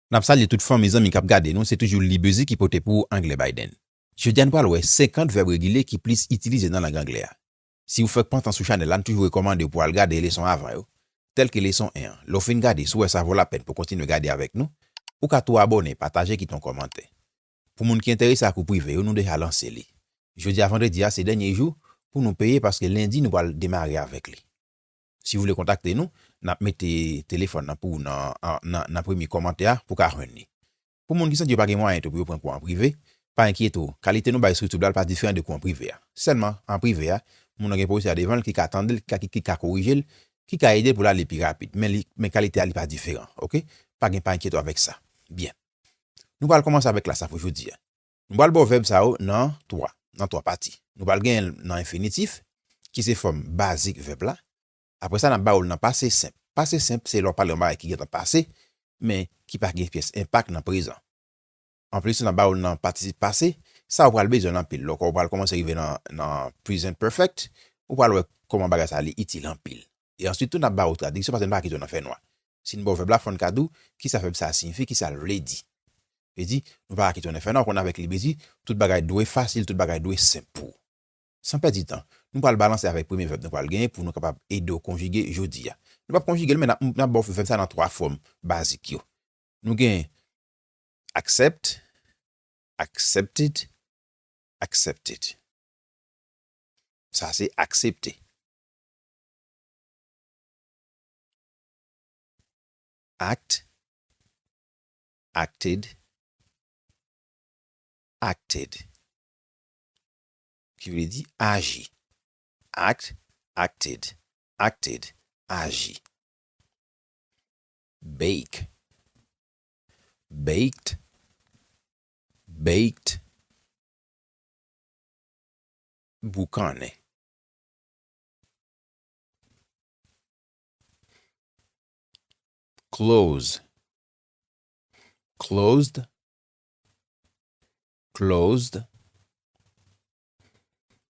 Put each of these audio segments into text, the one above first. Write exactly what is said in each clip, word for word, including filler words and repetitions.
N ap salye tout fanmi, zanmi k ap gade nou, se toujou Libezi ki pote pou ou anglè Biden. Jodi a nou pral wè senkant vèb regilye ki plis itilize nan lang anglè a. Si ou fèk pantan sou chanèl la, n toujou rekòmande w pou w al gade leson avan yo, tèlke leson en an. Lè w fin gade, si w wè sa vo lapèn pou w kontinye gade avèk nou, ou ka tou abòne, pataje, kite yon kòmantè. Pou moun ki enterese ak kou prive yo, nou deja lanse li. Jodi a vandredi a se dènye jou pou nou peye paske lendi nou pral demare avèk li. Si w vle kontakte nou, n ap mete telefòn nan pou ou nan, nan, nan premye kòmantè a pou w ka jwenn li. Pou moun ki santi yo pa gen mwayen tou pou yo pran kou an prive, pa enkyete w. Kalite nou bay sou YouTube la, l pa diferan de kou an prive a. Sèlman, an prive a, moun nan gen pwofesè a devan l ki ka tande l, ki ka, ki, ki ka korije l, ki ka ede l pou l ale pi rapid. Men li, men kalite a li pa diferan, oke? Pa gen, pa enkyete w avèk sa. Byen. Nou pral kòmanse avèk klas la pou jodi a. Nou pral ba w vèb sa yo nan twa, nan twa pati. Nou pral genyen l nan enfinitif, ki se fòm bazik vèb la. Apre sa, n ap ba w l nan pase senp. Pase senp, se lè w pale yon bagay ki gentan pase, men ki pa gen pyès enpak nan prezan. Anplis, n ap ba w l nan patisip pase, sa ou pral bezwen l anpil. Lè w pral kòmanse rive nan, nan present perfect, ou pral wè kòman bagay sa li itil anpil. E answit tou, n ap ba w tradiksyon, paske nou pa kite w nan fènwa. Si n ba w vèb la, fò n ka di w kisa vèb sa a siyifi, kisa l vle di. Vle di, nou pa ka kite w nan fènwa, w konn avèk Libezi, tout bagay dwe fasil, tout bagay dwe senp pou ou. San pèdi tan, nou pral balanse avèk premye vèb nou pral genyen pou nou kapab ede w konjige jodi a. Nou p ap konjige l, men n ap, n ap ba w vèb sa nan twa fòm bazik yo. Nou gen accept, accepted, accepted. Sa se aksepte. Act, acted, acted. Ki vle di aji. Act, acted, acted, aji. Bake, baked, baked. Boukannen. Close, closed, closed.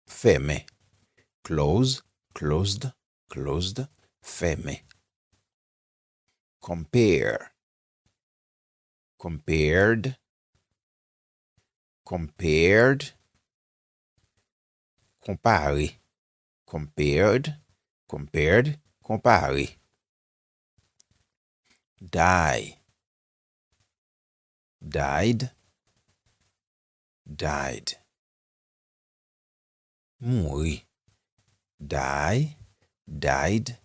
Fèmen. Close, closed, closed. Fèmen. Compare, compared, compared. Konpare. Compared, compared, konpare. Die, died, died. Mouri. Die, died,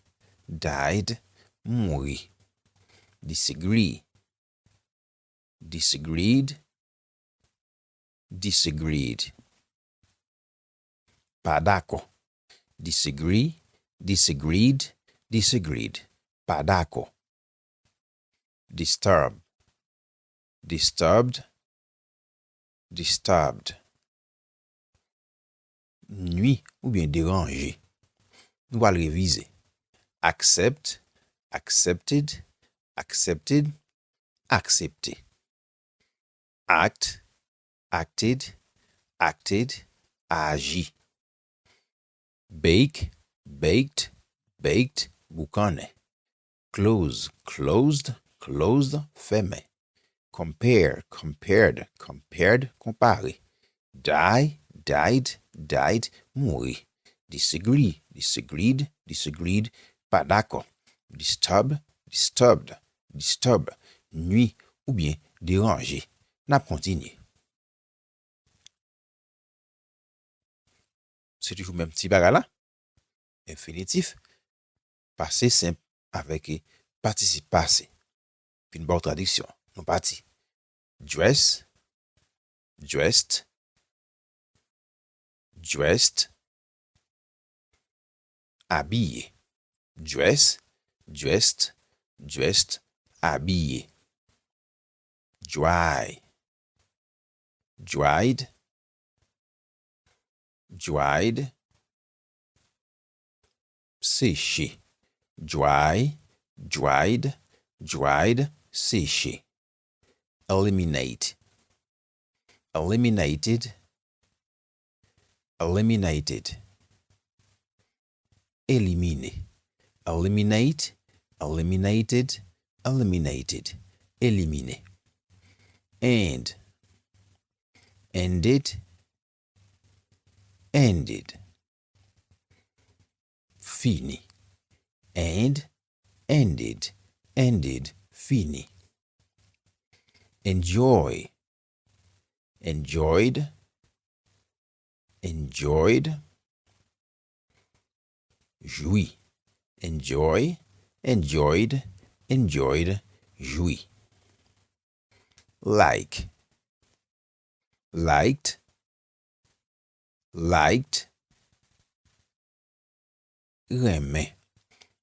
died. Mouri. Disagree, disagreed, disagreed. Pa dakò. Disagree, disagreed, disagreed. Pa dakò. Disturb, disturbed, disturbed. Nwi oubyen deranje. Nou pral revize. Accept, accepted, accepted, aksepte. Act, acted, acted, aji. Bake, baked, baked, boukannen. Close, closed, closed, fèmen. Compare, compared, compared, konpare. Die, died, died, mouri. Disagree, disagreed, disagreed, pa dakò. Disturb, disturbed, disturb, nwi oubyen deranje. N ap kontinye. Se toujou menm ti bagay la. Enfinitif, pase senp avèk patisip pase. Vin ba w tradiksyon. Nou pati. Dress, dressed, dressed. Abiye. Dress, dressed, dressed, abiye. Dry, dried, dried. Seche. Dry, dried, dried, seche. Eliminate, eliminated, eliminated. Elimine. Eliminate, eliminated, eliminated. Elimine. End. Ended. Ended. Fini. End. Ended. Ended. Fini. Enjoy. Enjoyed. Enjoyed. Jwi. Enjoy. Enjoyed. Enjoyed. Jwi. Like. Liked. Liked. Renmen.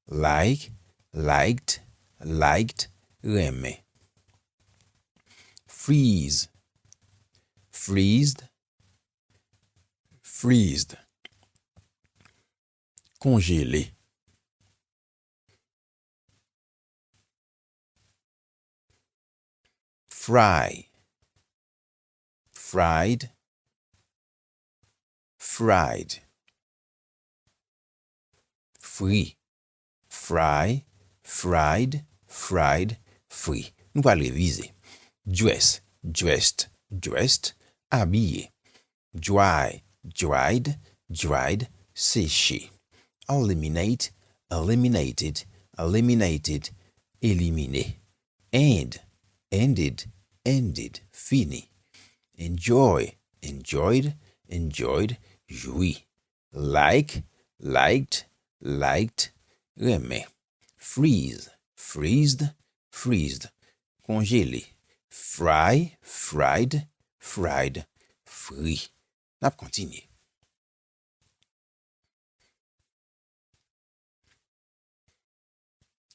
Like, liked, liked. Renmen. Freeze. Freezed. Freezed. Konjele. Fry. Fried. Fried. Fri. Fry, fried, fried, fri. Nou pral revize. Dress, dressed, dressed, abiye. Dry, dried, dried, seche. Eliminate, eliminated, eliminated, elimine. End, ended, ended, fini. Enjoy, enjoyed, enjoyed, jwi. Like, liked, liked, renmen. Freeze, freezed, freezed, konjele. Fry, fried, fried, fri. N ap kontinye.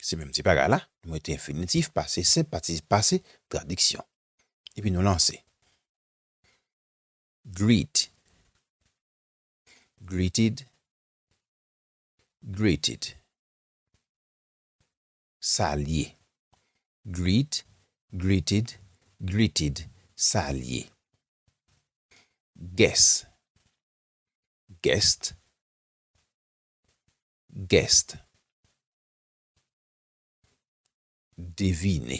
Se menm ti bagay la, nou mete enfinitif pase senp, patisip pase, tradiksyon. Epi nou lanse. Greet. Greeted. Greeted. Salye. Greet, greeted, greeted. Salye. Guess. Guessed. Guessed. Devine.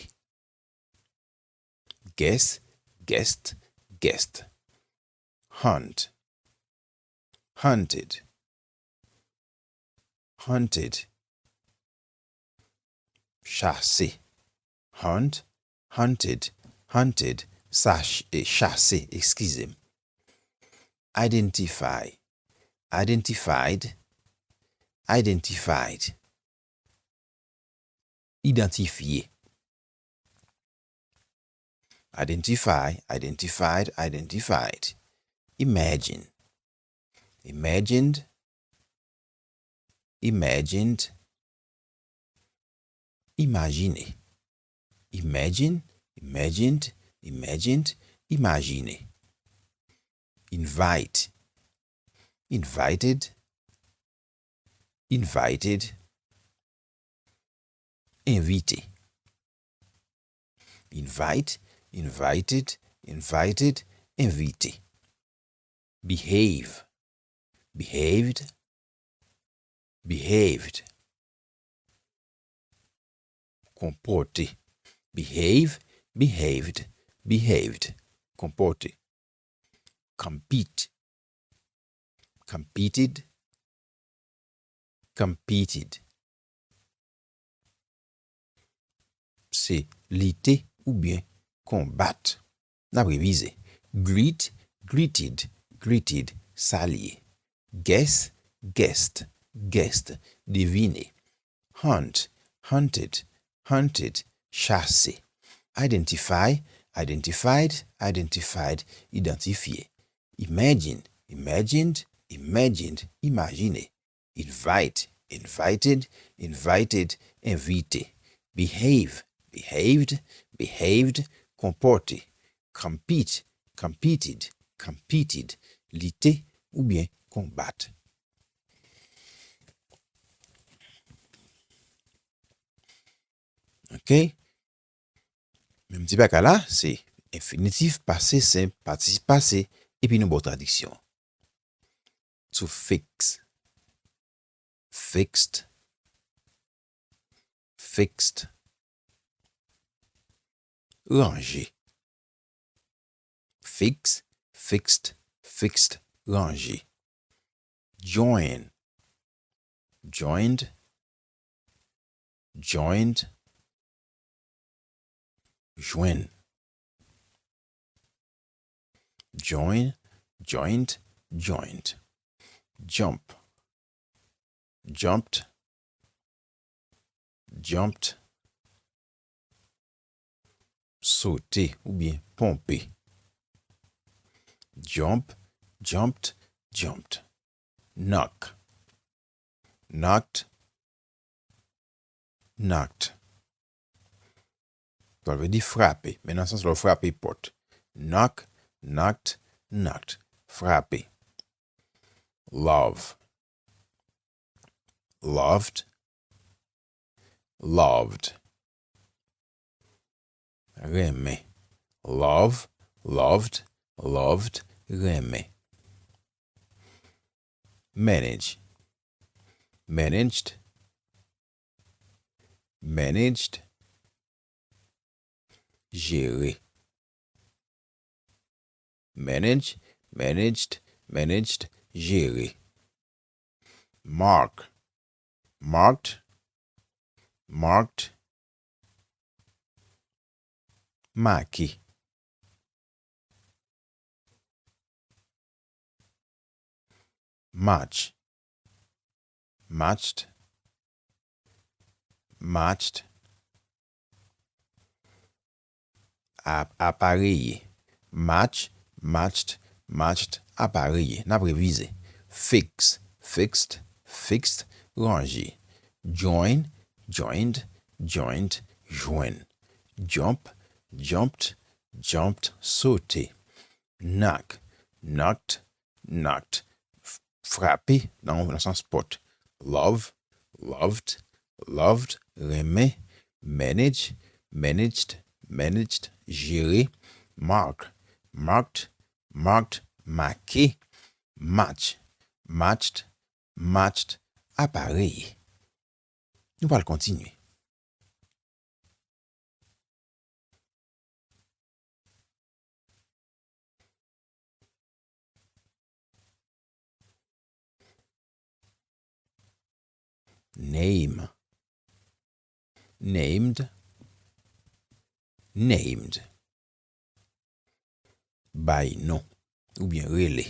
Guess, guessed, guessed. Hunt. Hunted. Hunted. Chase. Hunt, hunted, hunted. Sach-, eh, chase, eskize m. Identify. Identified. Identified. Idantifye. Identify, identified, identified. Imagine. Imagined. Imagined. Imajine. Imagine, imagined, imagined, imajine. Invite. Invited. Invited. Envite. Invite, invited, invited, envite. Behave. Behaved. Behaved. Konpòte. Behave, behaved, behaved. Konpòte. Compete. Competed. Competed. Se lite oubyen konbat. N ap revize. Greet, greeted, greeted, salye. Guess, guessed, guessed, devine. Hunt, hunted, hunted, chase. Identify, identified, identified, idantifye. Imagine, imagined, imagined, imajine. Invite, invited, invited, envite. Behave, behaved, behaved, konpòte. Compete, competed, competed, lite oubyen konbat. Ok? Menm ti bagay la, se enfinitif pase senp, patisip pase, epi nou ba w tradiksyon. To fix. Fixed. Fixed. Ranje. Fix, fixed, fixed, ranje. Join, joined, joined, jwenn. Join, joined, joined. Jump, jumped, jumped. Sote oubyen ponpe. Jump, jumped, jumped. Knock, knocked, knocked. Sa vle di frape, men nan sans la w frape pòt. Knock, knocked, knocked. Frape. Love, loved, loved. Renmen. Love, loved, loved, renmen. Manage, managed, managed, jere. Manage, managed, managed, jere. Mark, marked, marked, make. Match, matched, matched. Ap-, apareye. Match, matched, matched, apareye. N ap revize. Fix, fixed, fixed, ranje. Join, joined, joined, jwenn. Jump, jumped, jumped, sote. Knock, knocked, knocked, f-, frape nan, nan sans pòt. Love, loved, loved, renmen. Manage, managed, managed, jere. Mark, marked, marked, make. Match, matched, matched, apareye. Nou pral kontinye. Name, named, named. Bay non oubyen rele.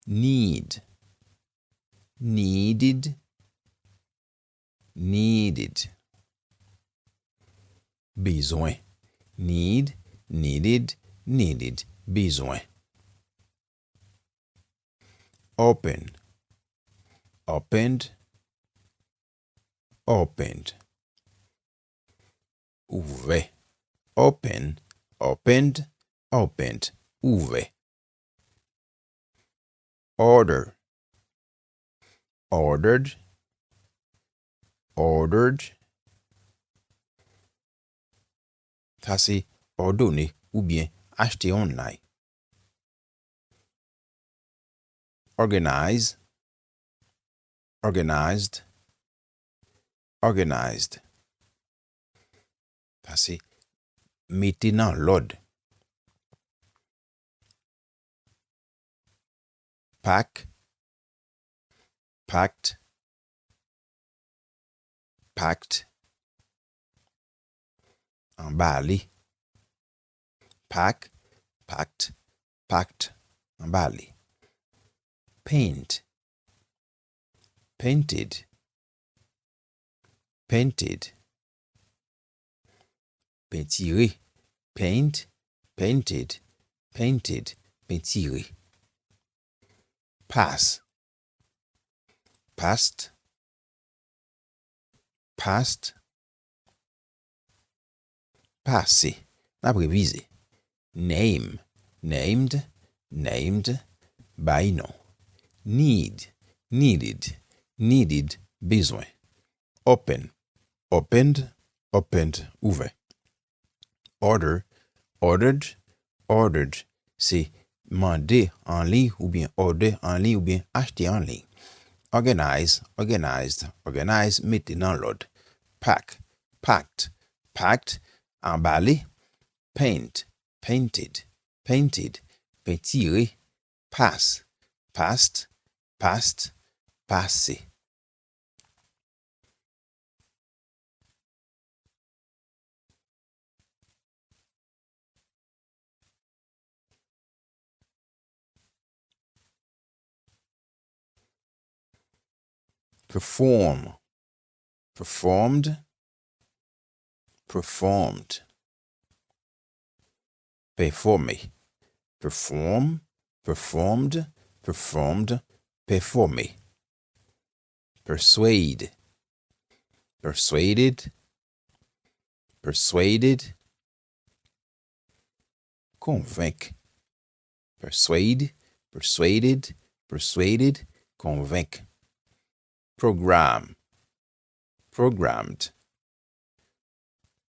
Need, needed, needed. Bezwen. Need, needed, needed. Bezwen. Open, opened, opened. Ouvè. Open, opened, opened. Ouvè. Order, ordered, ordered. Sa se òdone oubyen achte online. Organize, organized, organized. Sa se mete nan lòd. Pack, packed, packed. Anbale. Pack, packed, packed. Anbale. Paint, painted, painted. Pentire. Paint, painted, painted. Pentire. Pass, passed, passed. Pase. N ap revize. Name, named, named. Bay non. Need, needed, needed. Bezwen. Open, opened, opened. Ouvè. Order, ordered, ordered. Se mande an liy oubyen order an liy oubyen achte an liy. Organize, organized, organized, mete nan lòd. Pack, packed, packed, Anbale. Paint, painted, painted. Pentire. Pass, passed, passed. Pase. Perform, performed, performed. Pèfòme. Perform, performed, performed. Pèfòme. Persuade, persuaded, persuaded. Konvenk. Persuade, persuaded, persuaded. Konvenk. Program, programmed,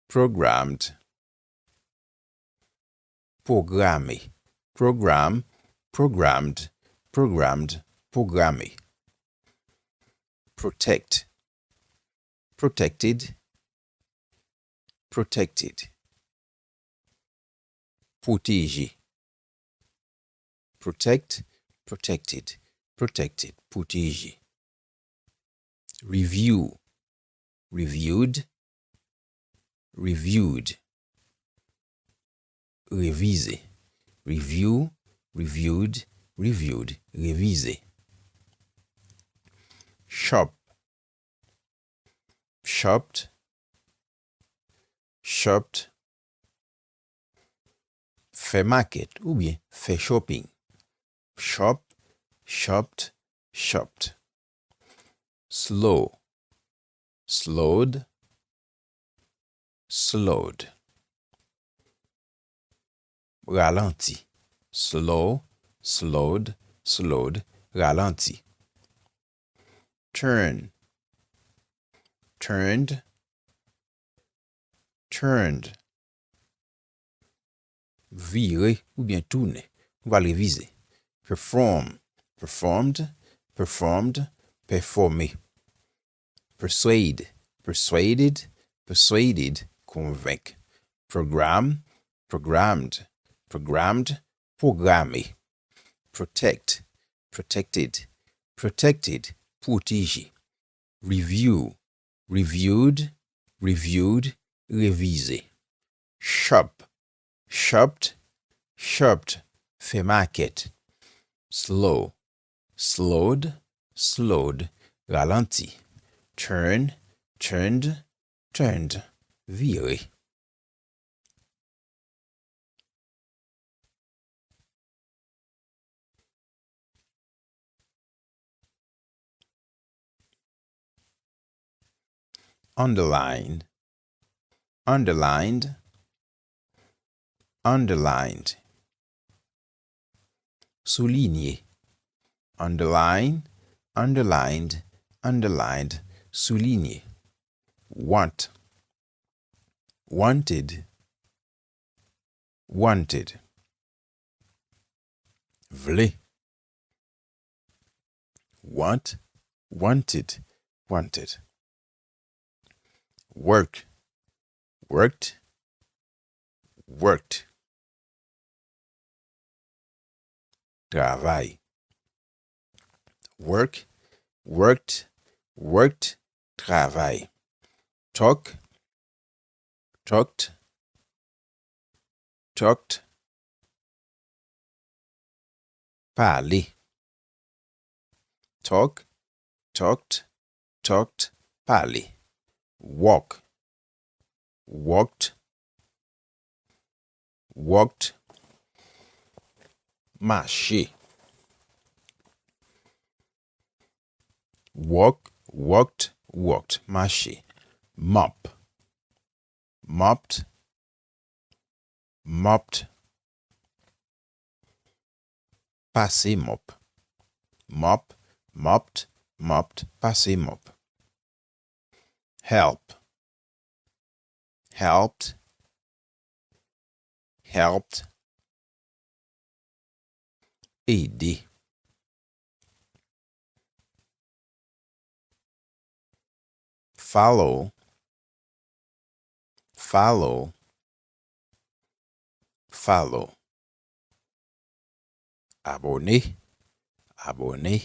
programmed. Pwograme. Program, programmed, programmed. Pwograme. Protect, protected, protected. Pwoteje. Protect, protected, protected. Pwoteje. Review, reviewed, reviewed. Revize. Review, reviewed, reviewed. Revize. Shop, shopped, shopped. Fè makèt oubyen fè shopping. Shop, shopped, shopped. Slow, slowed, slowed. Ralanti. Slow, slowed, slowed. Ralanti. Turn, turned, turned. Vire oubyen tounen. Nou pral revize. Perform, performed, performed. Pèfòme. Persuade, persuaded, persuaded. Konvenk. Program, programmed, programmed. Pwograme. Protect, protected, protected. Pwoteje. Review, reviewed, reviewed. Revize. Shop, shopped, shopped. Fè makèt. Slow, slowed, slowed. Ralanti. Turn, turned, turned. Vire. Underline, underlined, underlined. Soulinye. Underline, underlined, underlined. Soulinye. Want, wanted, wanted. Vle. Want, wanted, wanted. Work, worked, worked. Travay. Work, worked, worked. Travay. Talk, talked, talked. Pale. Talk, talked, talked. Pale. Walk, walked, walked. Mache. Walk, walked, walked. Mache. Mop, mopped, mopped. Pase mòp. Mop, mopped, mopped. Pase mòp. Help, helped, helped. Ede. Follow, follow, follow. Abòne, abòne,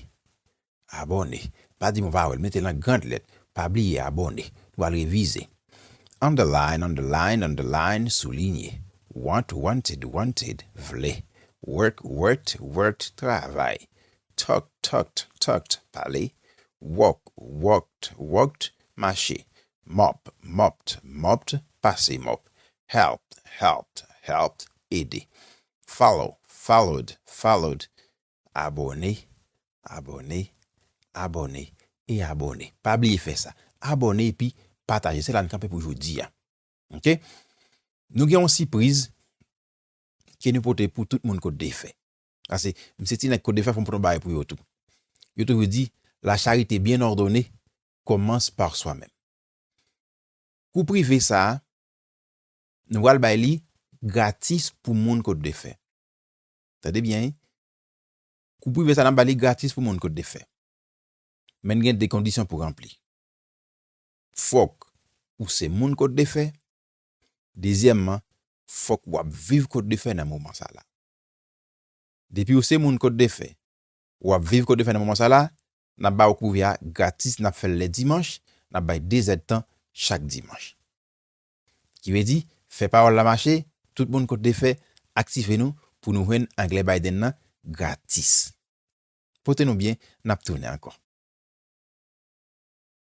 abòne. Pa di m ou pa wè l, mete l an gran lèt. Pa bliye abòne. Nou al revize. Underline, underline, underline, soulinye. Want, wanted, wanted, vle. Work, worked, worked, travay. Talk, talked, talked, pale. Walk, walked, walked, mache. Mop, mopped, mopped, pase mòp. Help, helped, helped, ede. Follow, followed, followed. Abòne, abòne, abòne e abòne. Pa bliye fè sa. Abòne epi pataje. Se la n kanpe pou jodi a. Oke? Nou gen yon sipriz ke nou pote pou tout moun Kòt de Fè. Paske m se ti nèg Kòt de Fè, fò m pote yon bagay pou yo tou. Yo toujou di, la charité bien ordonnée commence par soi-même. Kou prive sa a, nou pral bay li gratis pou moun Kòt de Fè. Tande byen, wi. Kou prive sa a, n ap bay li gratis pou moun Kòt de Fè. Men gen de kondisyon pou ranpli. Fòk ou se moun Kòt de Fè. Dezyèmman, fòk w ap viv Kòt de Fè nan moman sa la. Depi ou se moun Kòt de Fè, w ap viv Kòt de Fè nan moman sa la, n ap ba w kou prive a gratis, n ap fè l lè dimanch, n ap bay de zèdtan chak dimanch. Ki vle di, fè pawòl la mache, tout moun Kòt de Fè, aktive nou pou nou jwenn anglè Biden nan gratis. Pote nou byen, n ap tounen ankò.